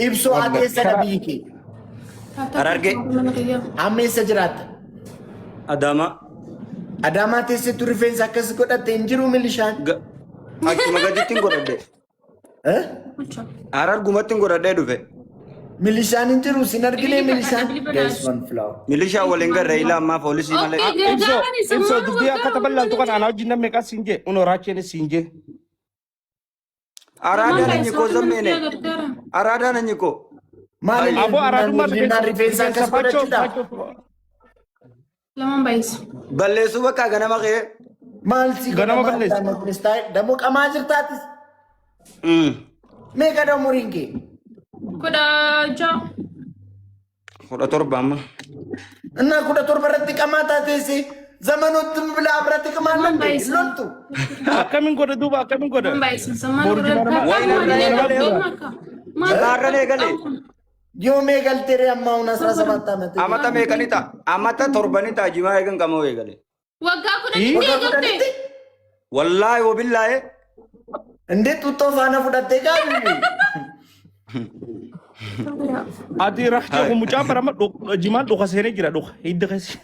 Ibsoo ati eessadha biyyi kee? Harargee. Amma eessa jiraatta? Adaamaa. Adaamaa teessetu rifeensa akkas godhatte hin jiru milishaan. Achuma gaditti hin godhadhe. Eh? Harargumatti hin godhadhee dhufe. Milishaan hin jiru sin argine milishaan. Guys, one flower. Milishaa waliin garre ilaa ammaa poolisii malee. Ibsoo ibsoo dubbii akka taphallaltu kana anaa wajjin namni meeqas siin jee unoo raacheenis siin jee. Araadaa nanyi koo zammeene. Araadaa nanyi koo. Maali Aboo araadummaa linnaan rifeensa akkas faachoo godhachuudha? faachoo. Lamaan baay'isu. Balleessuu bakka ganama kee. Maal si Ganama godha balleessa. maal kunis taa'e dammoo qamaa jirtaatis. Meeqa dha umuriin kee? 16. 17 amma. እና 17 irratti qamaa taateesi zamanotti bilaa biratti qamaa loltu loltu. Akkamiin godha duuba akkamiin godha? Lamaan baay'isu. Sammaan Boru jimaana Wayin irra eegale. Jimaarra eegale. Yoo mee galtee amma hun 17 ዓመት Amata meeqani ta'a? Amata torbani ta'a jimaa eegan qamoo eegale. Waggaa 10tti Waggaa eegalte. 10tti Wallaahi wabillaahi. እንዴ ጡጦ faana fudhattee gaarii Ati rakkoo kun mucaan barama jimaan dhuka seenee jira dhuka hidda keessa.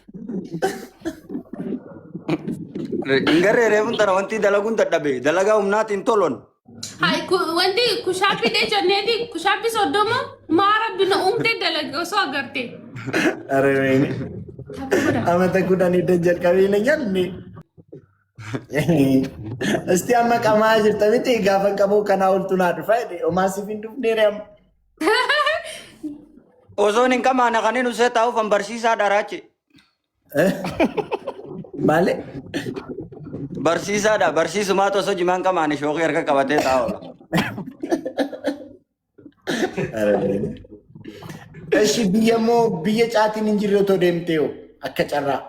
Hin garree reefuun tana wanti dalaguun dadhabe dalagaa humnaatiin tolon. Hai, wanti kushaappii dhee jenneeti kushaappii 30 maa rabbi na uumtee dalage osoo agarte. ኧረ ወይኔ ዓመተ 10 jalqabee ይለኛል እንዴ እስቲ amma qamaa jirta miti gaafa qabu kanaa oltu naa dhufa jedhe homaa siif hin dhufneere amma. Osoon hin qamaane kan inni usee taa'uuf an barsiisaadha raache. Maali? Barsiisaadha barsiisumaatu osoo jimaan qamaane shookii harka qabatee taa'u oola. እሺ biyya immoo biyya caatiin hin jirre otoo deemtee hoo akka carraa.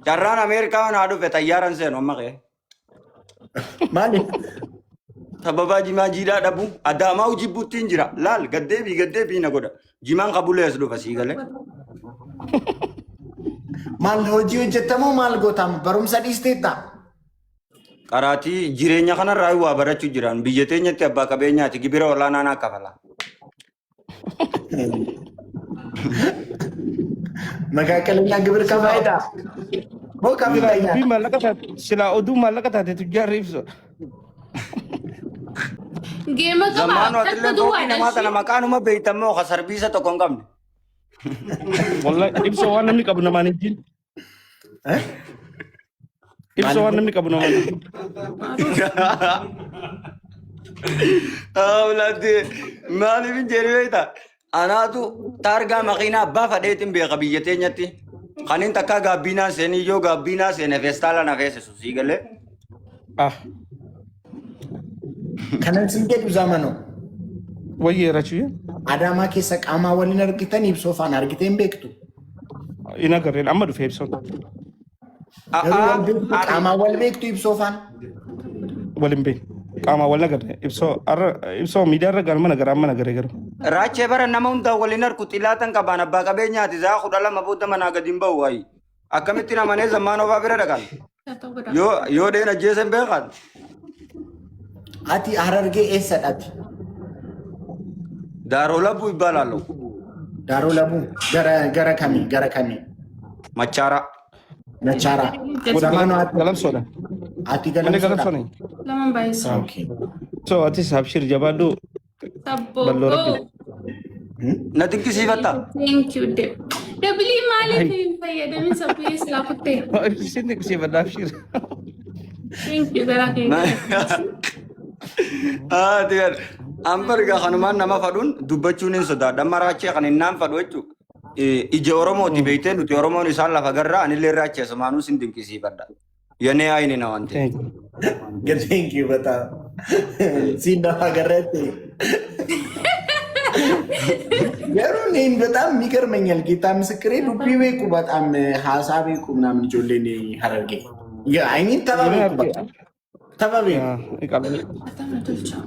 Carraan Ameerikaa naa dhufe xayyaaran seenu amma kee. Maali? Sababaa jimaa jiidhaa dhabu Adaamaa jibbuutti hin jira. Laal gaddeebii gaddeebii na godha. Jimaan qabulee as dhufa sii galee. Maal hojii hojjettamoo maal gootamu barumsa dhiisteetta? Qaraatii jireenya kanarraa waa barachuu jiran biyya teenyatti abbaa qabeenyaati gibira olaanaa naa kafala. መካከለኛ ግብር ከፋይ dha. Moo Silaa ከፍተኛ? dubbii maallaqa taate silaa oduu maallaqa taate tujjaarri ibsu. Geema qaba. Zammaanoo Takka atillee fooqii duwwaadha namaa tana ishee. maqaanuma beektamoo ka sarbiisa tokko hin qabne. Wallahi ibsa waan namni qabu namaan hin jiru. Eh? Ibsa waan namni qabu namaan hin jiru. Awlaatti maaliif hin jedhu beektaa? Anaatu taargaa makiinaa abbaa fadheetiin beeka biyya teenyatti. Kanin takka gaabbiinaa seenii yoo gaabbiinaa seene feestaala na feesisu sii galee. Ah Kanan sin jedhu zamanoo wayyee rachuyyee Adaamaa keessa qaamaa waliin argitan ibsoo faana argitee hin beektu. hin agarreen amma dhufe ibsoon Garuu wal beektu qaamaa wal beektu ibsoo faana. waliin beeku. Qaamaa wal agarre ibsoo har'a ibsoo miidiyaa irra galma nagara amma nagare garuu. Raachee bara nama hundaa waliin arku xilaatan qabaan abbaa qabeenyaati zaa 12 booda manaa gadi hin ba'u wayi. Akkamitti namanee zammaan ofaa bira dhaqan? Yoo yoo dheen ajjeesan beekan. Ati Harargee eessadha ati? Daaroo labbuu ibbaalaalloo. Daaroo Labuu gara gara kamii gara kamii? Machaara. Machaaraa. Zamanoo ati Galamsoodha. ati Manni galamsoodha. galamsoodha. Lamaan baay'isu. Okay. So atis abshir jabaadhu Balloo rabbi. Sabboo. Na dinqisiifatta. Thank you. Dabilii maaliif hin fayyadamin sabbee silaa kuttee? Isin dinqisiifadha abshir. Thank you garaa keenya. Ah, diyan. An barga kanumaan nama fadhuun dubbachuun hin sodaadha. Amma raachee kan hin naan fadhu jechuudha. Ija Oromooti beektee nuti Oromoon isaan lafa garraa anillee raachee sumaanuu sin dinqisiifadha. Yanee ayini na wanti. Thank you. Thank you በጣም ሲነፋ ገረቴ garuu እኔን በጣም ይገርመኛል። ጌታ ምስክሬ dubbii beeku በጣም haasaa beeku ምናምን ijoolleen Harargee አይሚን tapha beeku በቃ tapha beeku. Yaa, iqaala. Atama tolcha.